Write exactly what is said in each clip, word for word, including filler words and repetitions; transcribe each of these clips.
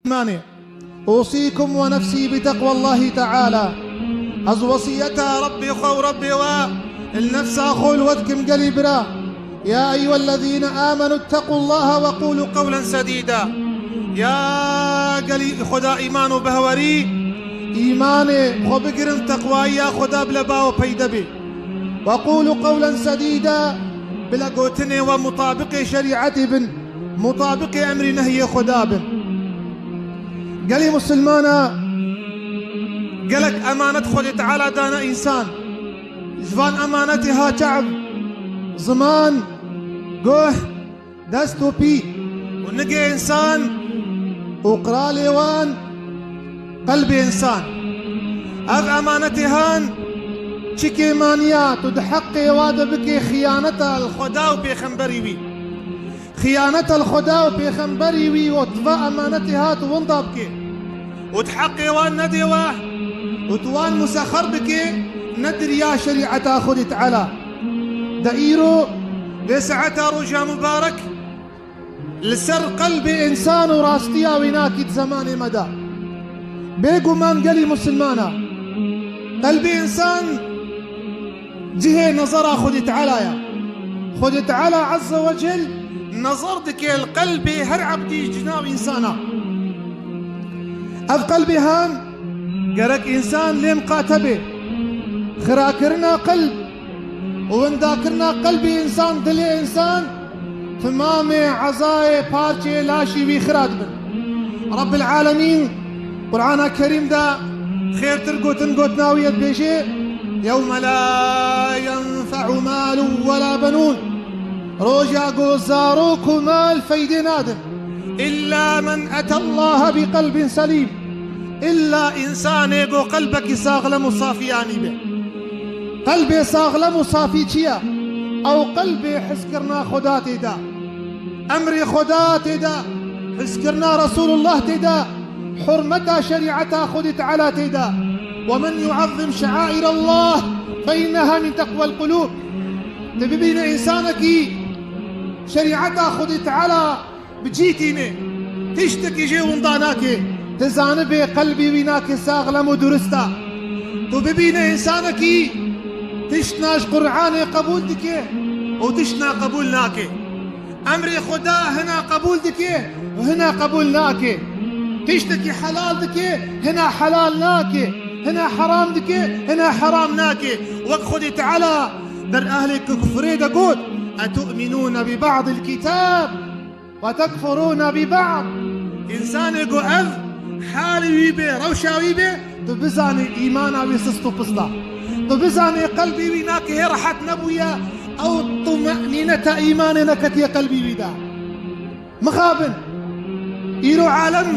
مسلمانê. أوصيكم ونفسي بتقوى الله تعالى. Ez wesiyeta Rebbê xwe û Rebbê we li nefsa xwe li we dikim gelî bira. يا أيها الذين آمنوا اتقوا الله وقولوا قولا سديدا. Ya gelî Xweda îman û bihwerî, îmanê xwe bigirin, teqwayiya Xweda bile ba we peyde bê. وقولوا قولا سديدا. Bile gotinê we mutabiqê şerîetê bin. Mutabiqê emrî nehyê Xweda bin. Gelî misilmana, gelek emanet Xwedê Teala dane însan. Ji van emanetê ha çav, ziman, guh, dest û pî û nigê însan û qiralê wan qelbê însan. Ev emanetê han çikê maniya tu di heqê wa de bikê xiyaneta li Xweda û pêxemberî wî. Xiyaneta li Xweda û pêxemberî wî û tu va emanetê hat winda bikê û tu heqê wan nedê we û tu wan musexer bikê, ne di riya şerîeta Xwedê Teala. De îro vê saeta roja mubarek li ser qelbê însan û rastiya wî nakî di zemanê me de. Bêguman gelî misilmana, qelbê însan cihê nezera Xwedê Teala ye. Xwedê Teala Azze ve Cel nezer dike li qelbê her ebdî, cina û însana. Ev qelbê han gerek însan lê miqate bê. Xirakirina qelb û windakirina qelbê însan, dilê însan, timamê ezayê parçeyê laşî wî xira dibin. Rebbil Alemîn Qur'ana Kerîm de xêrtir gotin, gotina wî ye dibêje: يوم لا ينفع مال ولا بنون. Roja ku zarok û mal feydê nadin. إلا من أتى الله بقلب سليم. Îlla însanê ku qelbekî saxlem û safî anîbe. Qelbê saxlem û safî çi ye? Ew qelbê hizkirina Xweda tê de, emrê Xweda tê de, hizkirina Resûlullah tê de, hurmeta şerîeta Xwedê Teala tê de. ومن يعظم شعائر الله فإنها من تقوى القلوب. Tu bibîne însanekî şerîeta Xwedê Teala bi cî tîne, tiştekî jê winda nake, tu zanibê qelbê wî nake saxlem û durist e. Tu bibîne însanekî tiştna ji Qur'anê qebûl dike û tiştna qebûl nake. Emrê Xweda hina qebûl dike û hina qebûl nake. Tiştekî helal dike, hina helal nake. Hina heram dike, hina heram nake. Wek Xwedê Teala der ehlê kufrê de got: أتؤمنون ببعض الكتاب وتكفرون ببعض. Însanê ku ev halê wî bê, rewşa wî bê, tu bizanî îmana wî sist û pist e. Tu bizanî qelbê wî nake hê rehet nebûye, ew tumenîneta îmanê neketiye qelbê wî de. Mixabin. Îro alem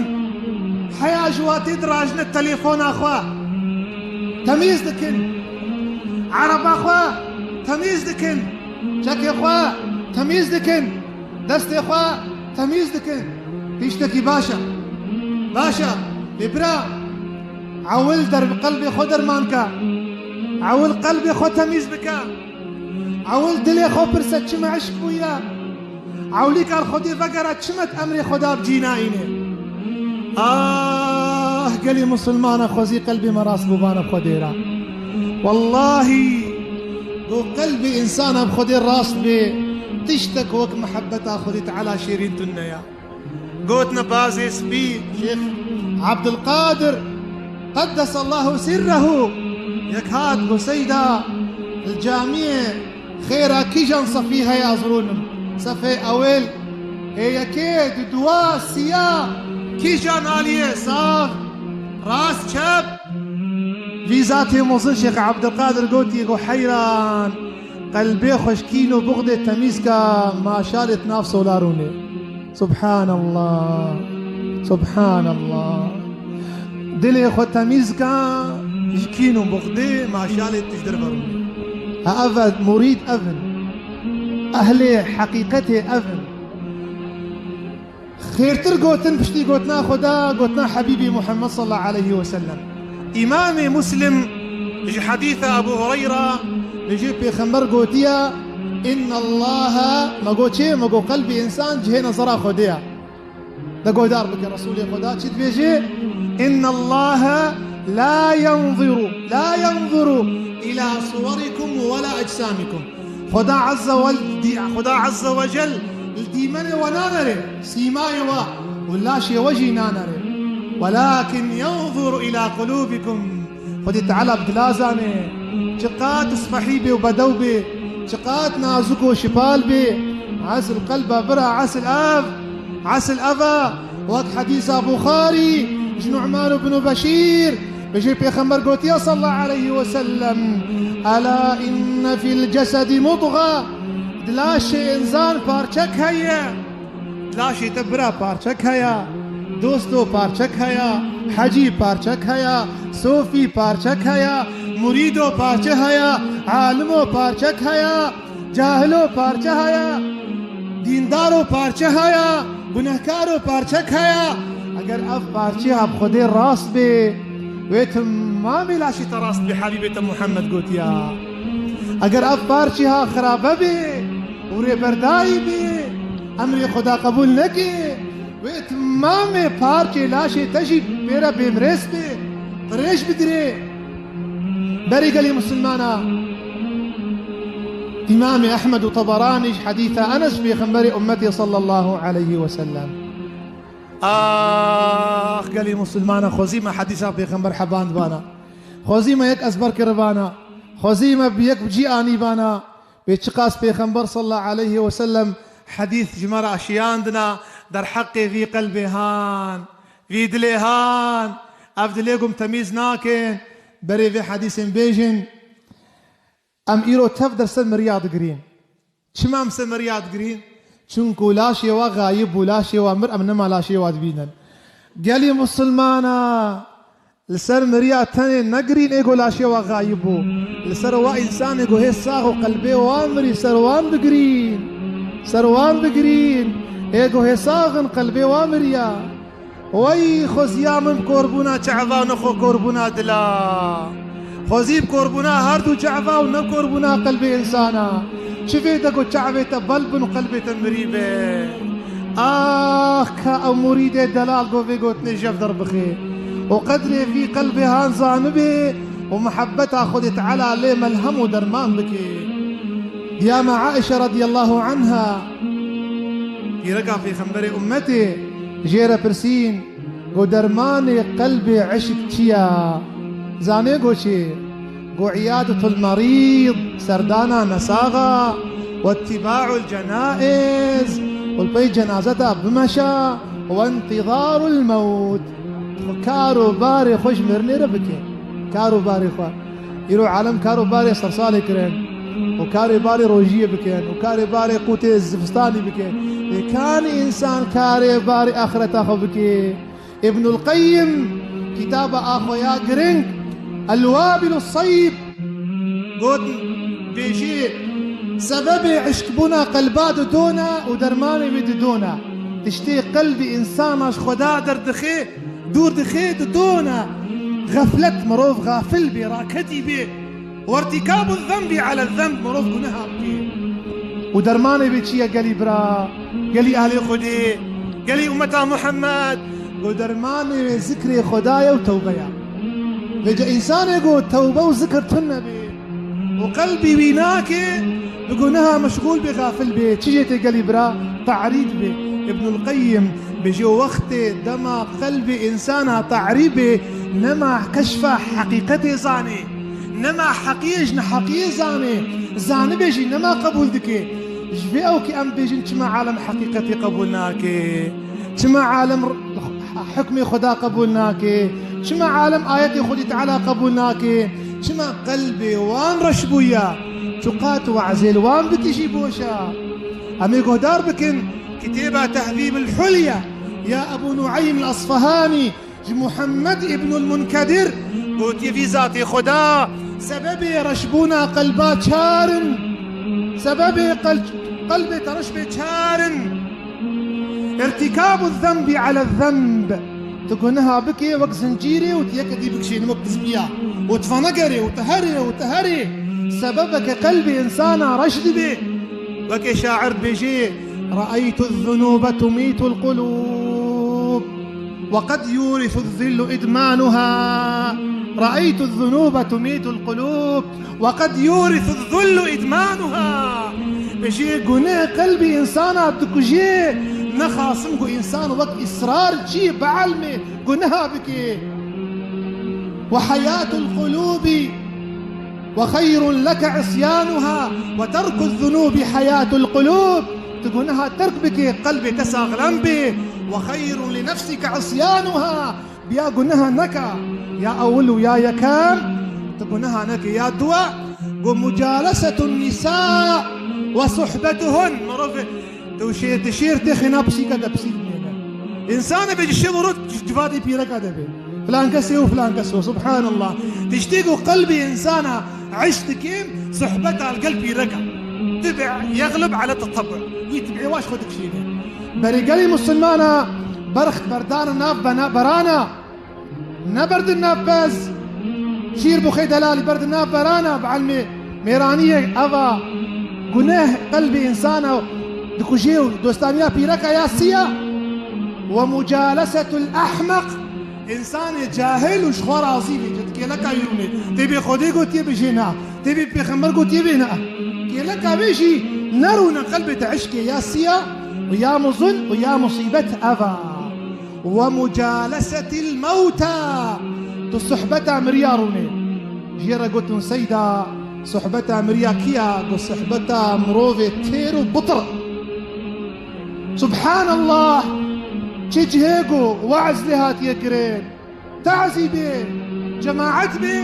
heya ji watê dirajine telefona xwe temîz dikin. Ereba xwe temîz dikin. Çekê xwe temîz dikin. Destê xwe temîz dikin. Tiştekî baş e. Baş e. Lê bira, ewil der qelbê xwe derman ke. Ewil qelbê xwe temîz bike. Ewil dilê xwe pirse çi me eşq bûye. Ewlî kar Xwedê vegere çi me di emrê Xweda bi cî nayîne. Ah, gelî misilmana xwezî qelbê me rast bûbana Xwedê re. Wellahî, ku qelbê însana bi Xwedê rast bê, tiştek wek mihebeta Xwedê Teala şêrîn tune ya. Gotine bazê spî, Şêx Abdulqadir, qeddesallahu sirrehu, yek hat got: Seyda, li camiyê xêra kîjan sefî heye ez rûnim? Sefê ewil, ê yekê, du dua, siya, kîjan aliyê, sax, rast, çep? Vî zatê mezin Şêx Abdulqadir gotiye, got: Heyran, qelbê xwe ji kîn û buxdê temîz ke, maşalê di nav sola rûnê. Subhanallah. Subhanallah. Dilê xwe temîz ke ji kîn û buxdê, maşalê tu ji derve rûnê. Ha, ev e, murîd ev in. Ehlê heqîqetê ev in. Xêrtir gotin piştî gotina Xweda, gotina Hebîbî Muhammed sallallahu aleyhi ve sellem. Îmamê Muslim ji hedîsa Ebu Hureyra, li jê Pêxember gotiye: "Innallaha", me got çê? Me got qelbê însan cihê nezera Xwedê ye. De guhdar bike Resûlê Xweda çi dibêje? "Innallaha la yanzuru, la yanzuru ila suwarikum ve la ecsamîkum." Xweda Azze ve, Xweda Azze ve Cel li dîmenê we nanere, sîmayê we û laşê we jî nanere. "Welakin yanzuru ila qulûbikum." Xwedê Teala bi dila zane. Çiqat spehî bê û bedew bê, çiqat nazik û şipal bê. Esil qelba bira, esil ev, esil ev e. Wek hedîsa Buxarî, ji Nu'man ibn Beşîr, bêje Pêxember gotiye sallallahu aleyhi ve sellem, "Ela inne fil cesedi mudga." Di laşê însan parçek heye. Laşê te bira parçek heye, dosto parçek heye, hecî parçek heye, sofî parçek heye, murîdo parçe heye, alimo parçek heye, cahilo parçe heye, dîndaro parçe heye, gunehkaro parçek heye. Eger ev parçeya bi Xwedê rast bê, wê timamê laşê te rast bê, Habîbê te Muhammed gotiya. Eger ev parçeya xirabe bê û rêberdayî bê, emrê Xweda qebûl neke, wê timamê parçê laşê te jî pê re bêmirês bê, qirêj bigirê. Berî gelî misilmana, Îmamê Ehmed û Teberanî ji hedîsa Enes, pêxemberê ummetê sallallahu aleyhi ve sellem. Ax, gelî misilmana, xwezî me hedîsa pêxember heband bana. Xwezî me yek ezber kiribana. Xwezî me bi yek bi cî anîbana. Wê çiqas Pêxember sallallahu aleyhi ve sellem hedîs ji me re şiyandina derheqê vî qelbê han, vî dilê han, ev dilê gum temîz nakin, berê vê hedîsên bêjin. Em îro tev der ser miriya digirîn. Çima em ser miriya digirîn? Çunku laşê wa xayib bû, laşê wa mir, em nema laşê wa dibînin. Gelî misilmana, li ser miriya tenê negirîn ê ku laşê wa xayib bû. Li ser wa însanê ku hê sax û qelbê wa mirî, ser wan bigirîn. Ser wan bigirîn. Ê ku hê sax in, qelbê wa miriya. Wey xweziya min bi korbûna çava, nexwe korbûna dila. Xwezî bi korbûna her du çava û ne korbûna qelbê însana. Çi vê de ku çavê te bel bin û qelbê te mirî be. Ax, ka ew murîdê delal ku vê gotinê jev derbixe û qedrê vî qelbê han zanibê û muhebbeta Xwedê Teala lê melhem û derman bike. Diya me Aişe radiyallahu anha, pîreka Pêxemberê ummetê, jê re pirsîn, got, "Dermanê qelbê eşk çi ye?" Zanê got çi? Got, "Îyadetul merîd, serdana nesaxa, we îtîbaul cenaiz, û li pey cenazeta bimeşe, we intîzarul mewt." Kar û barê xwe ji mirinê re bike. Kar û barê xwe. Îro alem kar û barê sersalê kirin û karê barê rojiyê bikin û karê barê qûtê zivistanî bikin. Lê kanî însan karê barê axireta xwe bike? Îbnul Qeyyim kitaba a xwe ya giring, El-Wabilu Seyyib, got, bêjî, sebebê eşkbûna qelba didona û dermanê wê didona. Tiştê qelbî însana ji Xweda derdixe, dûr dixe, didona. Xeflet, mirov xafil bê, raketî bê. Wertîkabu zenbî ele zenb, mirov guneha bike. Û dermanê wê çi ye gelî bira, gelî alê Xwedê, gelî ummeta Muhammed? Got, dermanê wê zikrê Xweda ye û tewbe ye. Vêca însanê got tewbe û zikir tune bê û qelbî wî nake, bi guneha meşgûl bê, xafil bê. Çi jê tê gelî bira? Ta'rîd bê. Îbnul Qeyyim bêje, wextê dema qelbê însana ta'rî bê, nema keşfa heqîqetê zanê, nema heqiyê ji neheqiyê zanê, zanibê jî nema qebûl dike. Ji vê ew ki em bêjin çima alem heqîqetê qebûl nake, çima alem hukmê Xweda qebûl nake, çima alem ayetê Xwedê Teala qebûl nake, çima qelbê wan reş bûye, çiqat we'zê li wan bikî jî boş e. Em ê guhdar bikin kitêba Tehzîb el-Hulya ya Ebû Nueym el-Esfehanî, ji Muhammed îbnul Munkedir, gotiye, vî zatê Xweda, sebebê reşbûna qelba çar in. Sebebê qel-, qelbê te reş bê çar in. Irtîkabu zenbî ele zenb. Tu guneha bikê wek zincîrê û tu yeke dî bikişînî wek dizmiya û tu venegerê û tu herê û tu herê. Sebebeke qelbê însana reş dibê. Wekê şair dibêjê, "Re'eytu zunûbe tumîtul qulûb." وقد يورث الذل إدمانها. رأيت الذنوب تميت القلوب. وقد يورث الذل إدمانها. Bêjî guneh qelbî însana dikujê. Nexasim ku însan wek îsrar çî bielmê guneha bike. وحياة القلوب وخير لك عصيانها وترك الذنوب حياة القلوب. Tu guneha terk bike, qelbê te saxlem be. وخير لنفسك عصيانها. Biya guneha neke. Ya ewil û ya yekem, tu guneha neke. Ya duwa, got مجالسة النساء وصحبتهن. Mirov tu şêr, tu şêr têxê na pisîka de pisîk bimêne. Însan e be ji şev û roj civadê pîreka de be. Filan kesê û filan keso, subhanallah. Tiştê ku qelbê însana eşq dike, suhbeta li gel pîreka. Tibî yeglib ele tetebu. Wî tibî waş xwe dikişîne. Berê gelê misilmana berx berdana nav bena-, berana. Neberdin nav pez. Şîr bixê delalî berdin nav berana, bi elmê mêraniyê eva guneh qelbê însana dikujê û dostaniya pîreka ya siya. ومجالسة الأحمق. Însanê cahil û ji xwe razî bê, ji kêleka yûnê. Tê bê Xwedê gotiye bêjê na. Tê bê pêxember gotiye bê na. Kêleka wê jî nerûne qelbê te eşkê ya siya û ya muzin û ya musîbet eva. ومجالسة الموتى. Tu suhbeta miriya rûnê. Jê re gotin seyda, suhbeta miriya kiya? Got suhbeta mirovê têr û bitir. Subhanallah! Çi cihê ku we'z lê hatiye kirin, tazî bê, cemaet bê,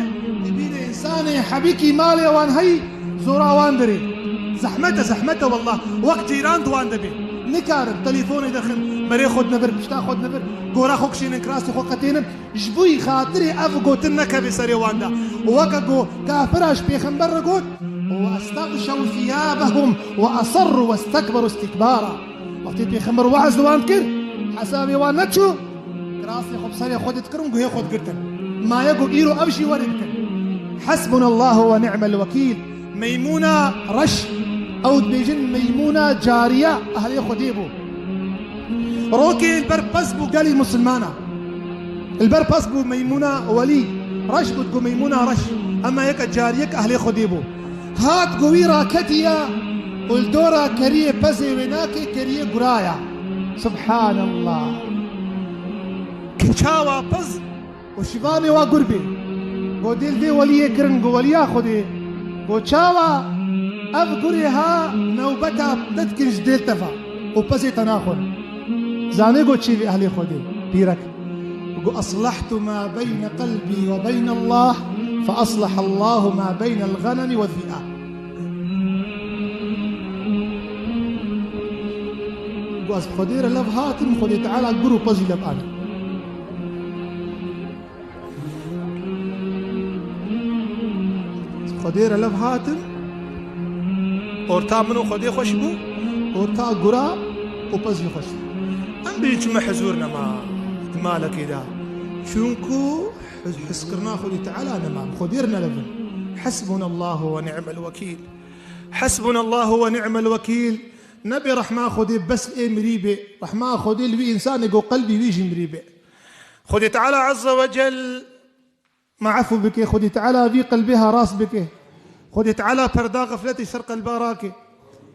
dibîne însanê hebîkî malê wan hey, zora wan dirê. Zehmet e, zehmet e wallah. Wek cîran di wan de bê. Nikarin, telefonê dixin, berê xwe dine vir, pişta xwe dine vir, gora xwe kişînin, kirasê xwe qetênin. Ji bo xatirê ev gotin nekeve serê wan de. Û weke ku kafira ji pêxember re got, وأستغشوا ثيابهم وأصروا واستكبروا استكبارا. Wextê pêxember we'z li wan kir, hesabê wan neçû, kirasê xwe bi serê xwe de dikirin, guhê xwe digirtin. Maye ku îro ev jî werê bikin. حسبنا الله ونعم الوكيل. Meymûna reş, ew dibêjin Meymûna cariya ehlê Xwedê bû. Rokê li ber pez bû gelî misilmana. Li ber pez bû Meymûna welî. Reş bû, digot Meymûna reş. Hema yeke cariyek ehlê Xwedê bû. Hat ku wî raketiye û li dora keriyê pezê wê nake, keriyê guraya. Subhanallah. Çawa pez û şivanê wa gur bê. Got dê li vê weliyê kirin, got weliya Xwedê. Got çawa ev gurê ha newbeta te dikin ji dêl te ve û pezê te naxwin. Zanê got çêvê ehlê Xwedê, pîrek. Got أصلحت ما بين قلبي وبين الله فأصلح الله ما بين الغنم والذئاب. Got ez bi Xwedê re lev hatim, Xwedê Teala gur û pez jî lev anî. Xwedê re lev hatim, orta min û Xwedê xweş bû, orta gura û pez jî xweş bû. Em bêjin çi me huzûr nema di malekê de. Çunku hez-, hezkirina Xwedê Teala nema, bi Xwedê re nelevin. حسبنا الله ونعم الوكيل. حسبنا الله ونعم الوكيل. Nebê rehma Xwedê bes ê mirî bê. Rehma Xwedê li wî însanê ku qelbî wî jî mirî bê. Xwedê Teala Azze ve Cel me efû bike, Xwedê Teala vî qelbê ha rast bike. Xwedê Teala perda xefletê ser qelba rake.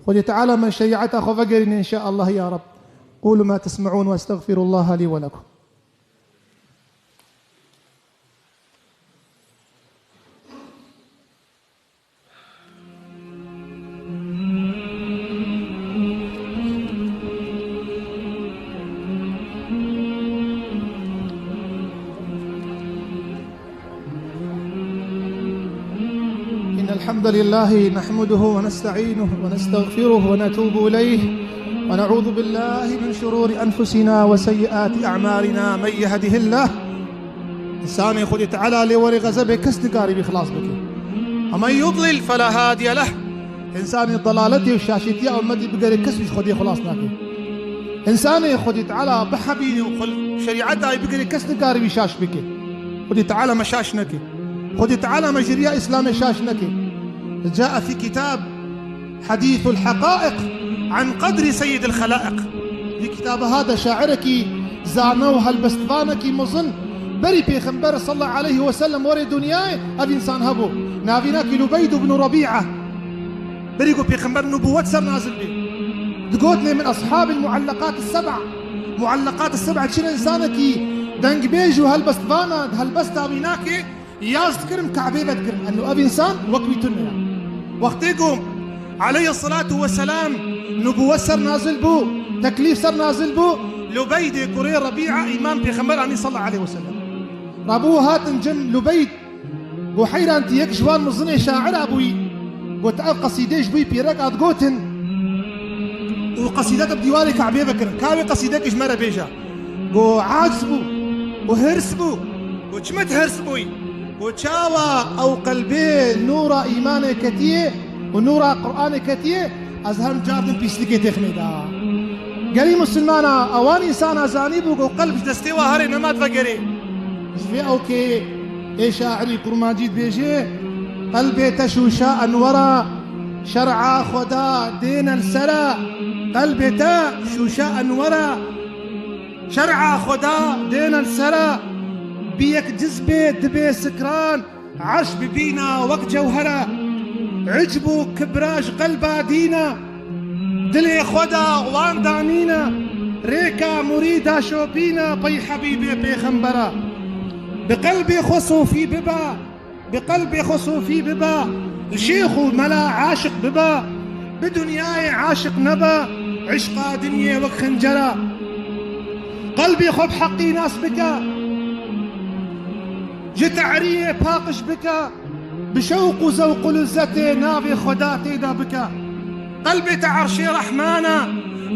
Xwedê Teala me şerîeta xwe vegerîne înşaallah ya Reb. قولوا ما تسمعون وأستغفر الله لي ولكم. إن الحمد لله نحمده ونستعينه ونستغفره ونتوب إليه ونعوذ بالله من شرور أنفسنا وسيئات أعمالنا. من يهده الله. Însanê Xwedê Teala lê were xezebê kes nikarî wî xilas bike. ومن يضلل فلا هادي له. Însanê delaletê û şaşîtiya ummetî bigere kes wî ji Xwedê xilas nake. Însanê Xwedê Teala bihebîne û xwe şerîeta wî bigere kes nikarî wî şaş bike. Xwedê Teala me şaş neke. Xwedê Teala me ji riya Îslamê şaş neke. جاء في كتاب حديث الحقائق عن قدر سيد الخلائق. Di kitaba ha de şairekî Zana û helbestvanekî mezin berî Pêxember sallallahu aleyhi ve sellem were dinyayê ev însan hebû. Navînakî Lubeyd ibn Rebî'a. Berî ku Pêxember nubûwet ser nazil bî, digotinê min ashabil muallaqat seb'a. Muallaqat seb'a çi ne, însanekî dengbêj û helbestvana, helbesta wî nake. Yaz dikirim, Kabê vedikirim. Eno ev însan wek wî tune ya. Wextê ku aleyhisselatu vesselam nubûwet ser nazil bû, teklîf ser nazil bû, Lubeydê kurê Rebî'a îman Pêxember anî sallallahu aleyhi ve sellem. Rabû hatin cem Lubeyd, got, heyran tî, yek ji wan mizinê şaira bûyî. Got, ev qesîdê ji bo wî pîrek hat gotin û qesîdeke bi dîwarê Kabê vekirin. Ka wê qesîdekî ji me re bêje. Got, aciz bû û hirs bû. Got, çima tu hirs bûyî? Got, çawa ew qelbê nûra îmanê ketiye û nûra Qur'anê ketiye, ez her car din pîslikê têxmê da. Gelî misilmana, ewan însana zanîbû, got, qelb ji destê wa herê nema divegerê. Ji vê ewkê ê şairî Kurmancî dibêje, qelbê te şûşa enwera, şer'a Xweda dêne li sera. Qelbê te şûşa enwera, şer'a Xweda dêne li sera. Bi yek cizbê dibe sikran, erş bibîna wek cewhera. Icb û kibra ji qelba dîna, dilê Xweda wan danîna. Rêka murîda şopîna pey Hebîbê Pêxembera. Bi qelbê xwe sofî biba, bi qelbê xwe sofî biba, li şêx û mela aşiq biba, bi dinyayê aşiq neba, işqa dinyê wek xincera. Qelbê xwe bi heqî nas bike, ji te'riyê paqij bike, bi şewq û zewq û lizzetê navê Xweda tê de bike. Qelbê te erşê Rehmana,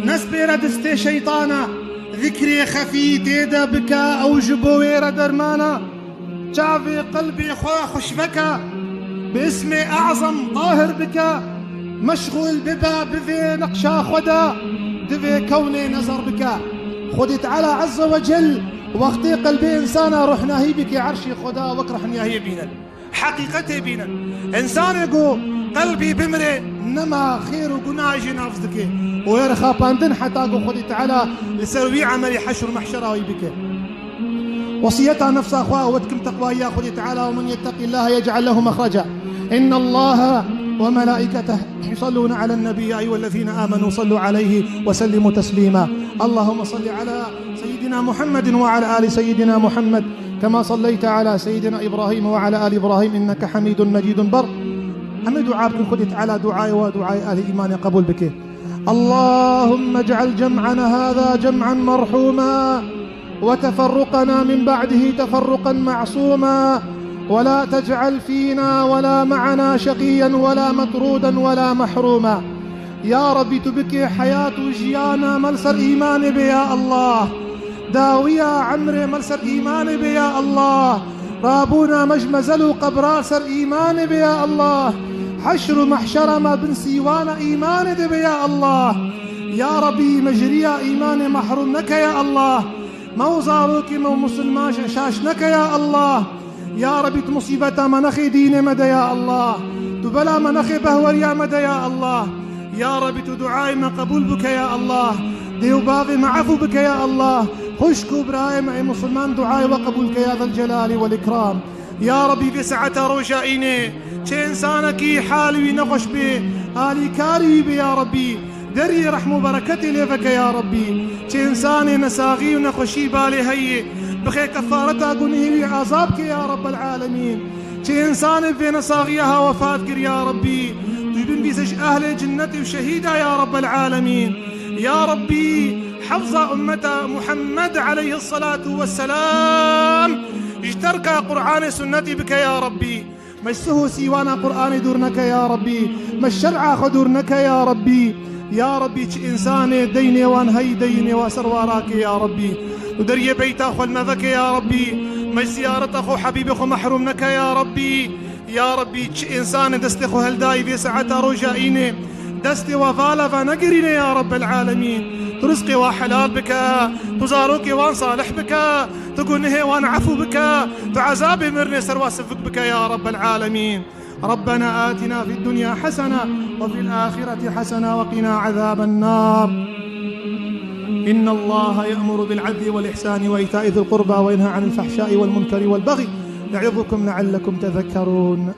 nespêre destê şeytana, zikrê xefî tê de bike, ew ji bo wê re dermana. Çavê qelbê xwe xweş veke, bi ismê E'zem tahir bike, meşxûl bibe bi vê neqşa Xweda, di vê kewnê nezer bike. Xwedê Teala Azze ve Cel wextê qelbê însana ruhnahî bike, erşê Xweda wek ruhniyahiyê bîne. Heqîqetê bîne. Însanê ku qelbî bimire, nema xêr û gunahê jê navz dike. Û wê re xapandin heta ku Xwedê Teala li ser wî emelî heşr û mehşera wî bike. Wesiyeta nefsa xwe ew dikim, teqwayî ya Xwedê Teala, "ومن يتق الله يجعل له مخرجا. إن الله وملائكته يصلون على النبي، يا أيها الذين آمنوا صلوا عليه وسلموا تسليما. اللهم صل على سيدنا محمد وعلى آل سيدنا محمد، كما صليت على سيدنا إبراهيم وعلى آل إبراهيم إنك حميد مجيد." Bar em ê dua bikin, Xwedê Teala duayê we, duayê ehlê îmanê qebûl bike. اللهم اجعل جمعنا هذا جمعا مرحوما، وتفرقنا من بعده تفرقا معصوما، ولا تجعل فينا ولا معنا شقيا ولا مطرودا ولا محروما. Ya Rabbî, tu bikê heyat û jiyana me li ser îmanê be, ya Allah. Dawiya emrê me li ser îmanê be, ya Allah. Rabûna me ji mezel û qebra li ser îmanê be, ya Allah. Heşr û mehşera me bin sîwana îmanê de be, ya Allah. Ya Rabbî, me ji riya îmanê mehrûm neke, ya Allah. Me û zarokê me û misilman şaş neke, ya Allah. Ya Rabbî, tu musîbeta me nexê dînê me de, ya Allah. Tu bela me nexê behweriya me de, ya Allah. Ya Rabbî, tu duayê me qebûl bike, ya Allah. Dê û bavê me efû bike, ya Allah. Xwişk û birayê me ê misilman duayê we qebûl ke, ya Zelcelali wel Îkram. Ya Rabbî, vê saeta roja înê çi însanekî hal wî nexweş bê, alîkarî wî bê, ya Rabbî. Deriyê rehm û bereketê lê veke, ya Rabbî. Çi însanê nesaxî û nexweşî balê heye, bixe kefareta gunehê wî, azab ke, ya Rabbel alemîn. Çi însanê vê nesaxiya ha wefat kir, ya Rabbî, tu ji bin bîse ji ehlê cinnetê û şehîda, ya Rabbel alemîn. Ya Rabbî, hefza ummeta Muhammed aleyhisselatu vesselam ji terka Qur'anê sunnetî bike, ya Rabbî. Me ji sih û sîwana Qur'anê dûr neke, ya Rabbî. Me ji şer'a xwe dûr neke, ya Rabbî. Ya Rabbî, çi însanê deynê wan heyî, deynê wan ser wa rake, ya Rabbî. Tu deriyê beyta xwe li me veke, ya Rabbî. Me ji ziyareta xwe û Hebîbê xwe mehrûm neke, ya Rabbî. Ya Rabbî, çi însanê destê xwe heldayî vê saeta roja înê, destê wa vala va negirîne, ya Rabbel alemîn. Tu rizqê wa helal bike, tu zarokê wan salih bike. Tu gunehê wan efû bike, tu ezabê mirinê ser wa sivik bike, ya Rabbel alemîn. ربنا آتنا في الدنيا حسنة وفي الآخرة حسنة وقنا عذاب النار. إن الله يأمر بالعدل والإحسان وإيتاء ذي القربى وينهى عن الفحشاء والمنكر والبغي يعظكم لعلكم تذكرون.